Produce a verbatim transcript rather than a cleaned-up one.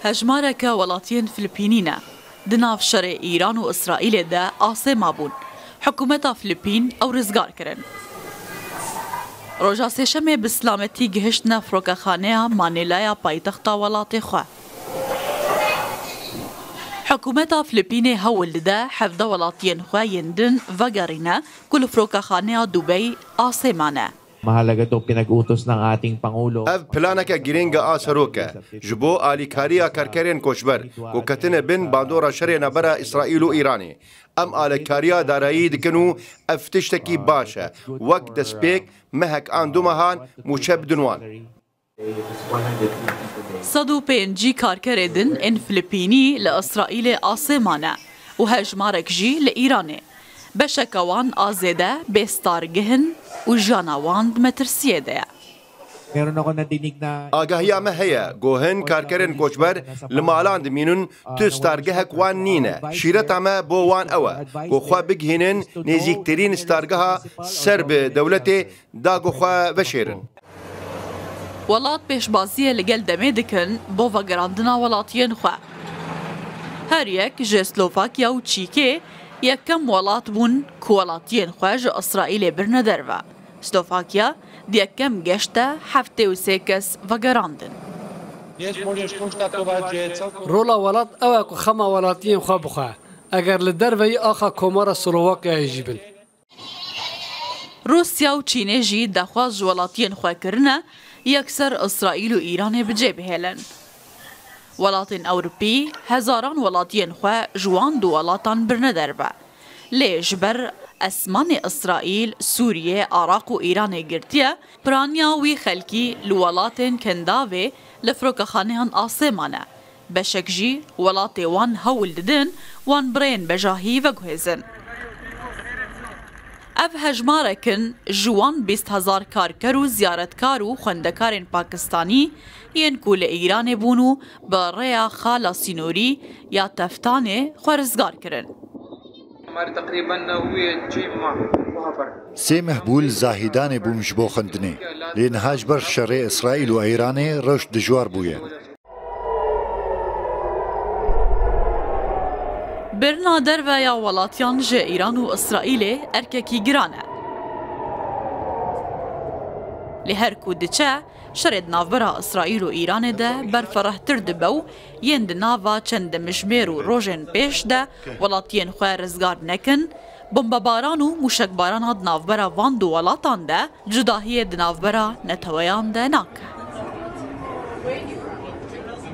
Hejmareke welatiyên Filipînî ne di nav şerê Îran û Îsraîlê de asê mabûn. Hikûmeta Filipîn ew rizgar kirin. Roja Sêşemê bi silametî gihiştine firokexaneya Manîlaya paytexta welatê xwe. Hikûmeta Filipînê hewl dide hevdeh welatiyên xwe yên din vegerîne ku li firokexaneya Dubey asê mane. Mahalaga itong pinag-utos ng ating Pangulo. Ev planeke girîng a serok e ji bo alîkariya karkerên koçber ku ketine bin bandora şerê navbera Îsraîl û Îranê. Em alîkariya darayî dikin û ev tiştekî baş e. Wek destpêk, mehek an du mehan mûçe bidin wan. Sed û pêncî karkerê din ên Filipînî li Îsraîlê asê mane û hejmarek jî li Îranê. Beşeke wan a zêde bê stargih in û jiyana wan di metirsiyê de ye. Meron ako nadinig na Agahiya me heye ku hin karkerên koçber li malan dimînin, tu stargehek wan nîne. Şîreta me bo wan ew e ku xwe bigihînin nêzîktirîn stargeha ser bi dewletê da ku xwe veşêrin. Welat pêşbaziyê li gel demê dikin bo vegerandina welatiyên xwe. Her yek ji Slovakya û Çîkê yekem welat bûn ku welatiyên xwe ji Îsraîlê birine derve. Slovakya di yekem geşt de heftê û sê kes vegerandin. Rola welat ew e ku xema welatiyên xwe bixwe, eger li derveyî axa Komara Slovakyayê jî bin. Rûsya û Çînê jî daxwaz ji welatiyên xwe kirine, yekser Îsraîl û Îranê bi cê bihêlin. Welatên Ewropî hezaran welatiyên xwe ji wan du welatan birine derve. Lê ji ber esmanê Îsraîl, Sûriyê, Iraq û Îranê girtiye, piraniya wî xelkî li welatên Kendavê li firokexaneyan asê mane. Beşek jî welatê wan hewl didin wan bi rêyên bejahî veguhêzin. Ev hejmarek in ji wan bîst hezar karker û ziyaretkar û xwendekarên Pakistanî yên ku li Îranê bûn û bi rêya xala sînorî ya Teftanê xwe rizgar kirin. Sê meh bû li Zahîdanê bûm ji bo xwendinê. Lê niha ji ber şerê Îsraîl û Îranê rewş dijwar bûye. Birina derve ya welatiyan ji Îran û Îsraîlê erkekî giran e. Lê her ku diçe, şerê di navbera Îsraîl û Îranê de berferehtir dibe û yên di nava çend demjimêr û rojên pêş de welatiyên xwe rizgar nekin, bombebaran û mûşekbarana di navbera van du welatan de cudahiyê di navbera neteweyan de nake.